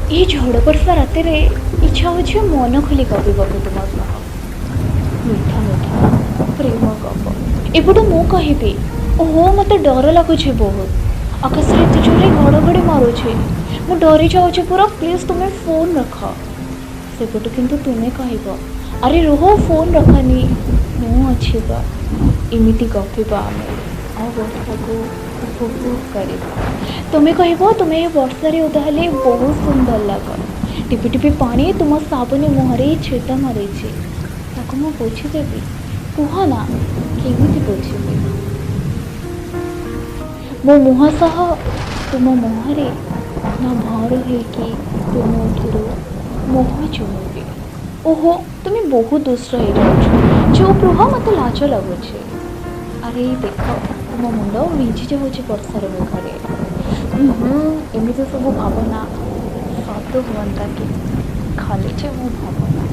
ଏଇ ଝଡ଼ ବର୍ଷା ରାତିରେ ଇଚ୍ଛା ହେଉଛି ମନ ଖୋଲି ଗପିବାକୁ ତୁମ ସହ, ମିଠା ମିଠା ପ୍ରେମ ଗପ। ଏପଟୁ ମୁଁ କହିବି, ଓହୋ ମୋତେ ଡର ଲାଗୁଛି ବହୁତ, ଆକାଶରେ ଏତେ ଜୋରେ ଘଡ଼ଘଡ଼ି ମାରୁଛି, ମୁଁ ଡରି ଯାଉଛି ପୁରା, ପ୍ଲିଜ୍ ତୁମେ ଫୋନ୍ ରଖ। ସେପଟୁ କିନ୍ତୁ ତୁମେ କହିବ, ଆରେ ରୁହ ଫୋନ୍ ରଖନି, ମୁଁ ଅଛି ବା। ଏମିତି ଗପିବା ଆମେ ଆଉ ବର୍ଷାକୁ ଉପଭୋଗ କରିବା। ତୁମେ କହିବ ତୁମେ ଏ ବର୍ଷାରେ ଓଦା ହେଲେ ବହୁତ ସୁନ୍ଦର ଲାଗ, ଟିପି ଟିପି ପାଣି ତୁମ ସାବୁନି ମୁହଁରେ ଛିଟା ମାରିଛି, ତାକୁ ମୁଁ ପୋଛିଦେବି। କୁହ ନା କେମିତି ପୋଛିବି? ମୋ ମୁହଁ ସହ ତୁମ ମୁହଁରେ ନା ଭଁର ହେଇକି ତୁମ ଓଠରୁ ମୁହଁ ଚୁମିବି? ଓହୋ ତୁମେ ବହୁତ ଦୁଷ୍ଟ ହେଇଯାଉଛ, ଚୁପ୍ ରୁହ, ମୋତେ ଲାଜ ଲାଗୁଛି। ଆରେ ଦେଖ ତୁମ ମୁଣ୍ଡ ଭିଜି ଯାଉଛି ବର୍ଷାର ମେଘରେ। ଏମିତି ସବୁ ଭାବନା ସତ ହୁଅନ୍ତା କି, ଖାଲି ଯେ ମୋ ଭାବନା।